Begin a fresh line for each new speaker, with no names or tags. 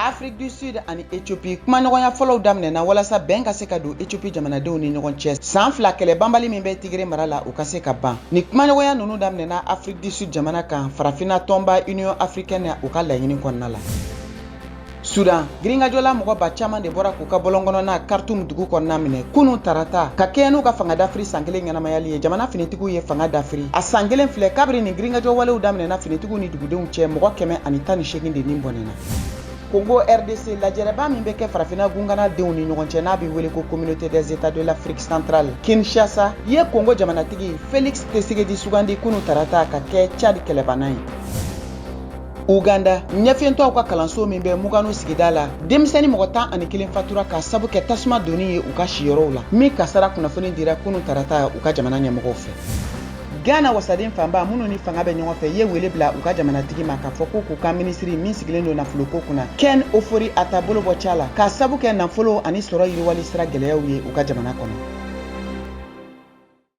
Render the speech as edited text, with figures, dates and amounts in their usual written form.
Afrique du Sud ani Ethiopie, kumaɲɔgɔnya fɔlɔw daminɛna walasa bɛn ka se ka don Ethiopie jamanadenw ni ɲɔgɔn cɛ. San 2 kɛlɛ banbali min bɛ Tigre mara la, o ka se ka ban. Ni kumaɲɔgɔnya ninnu daminɛna Afrique du Sud jamana kan, farafinna tɔnba Union africaine u ka laɲini kɔnɔna la. Sudan, girinkajɔla mɔgɔ ba caman de bɔra k'u ka bɔlɔnkɔnɔna Khartoum dugu kɔnɔna minɛ kunun tarata, ka kɛɲɛ n'u ka fanga dafiri san 1 ɲɛnamayali ye. Jamana finitigiw ye fanga dafiri a san 1 filɛ kabiri nin girinkajɔ walew daminɛna finitigiw ni dugudenw cɛ. Mɔgɔ 118 de ni bɔnɛna. Congo RDC, lajɛrɛba min bɛ kɛ farafinna gungana denw ni ɲɔgɔn cɛ, n'a bɛ wele ko Communauté des États de l'Afrique centrale, Kinshasa ye Congo jamanatigi Félix Tshisekedi sugandi kunu tarata ka kɛ Tchad kɛlɛbana ye. Uganda, ɲɛfiyentɔw ka kalanso min bɛ Mugano sigida la, denmisɛnnin mɔgɔ 11 fatura k'a sabu kɛ tasuma donni ye u ka siyɔrɔw la, min kasara kunnafoni dira kunu tarata u ka jamana ɲɛmɔgɔw fɛ. Ghana wasaden fanba minnu ni fanga bɛ ɲɔgɔn fɛ ye wele bila u ka jamanatigi ma k'a fɔ ko k'u ka minisiri min sigilen don nafoloko kunna, Ken Ofori Atta, bolo bɔ ca la k'a sabu kɛ nafolo ani sɔrɔ yiriwali sira gɛlɛyaw ye u ka jamana kɔnɔ.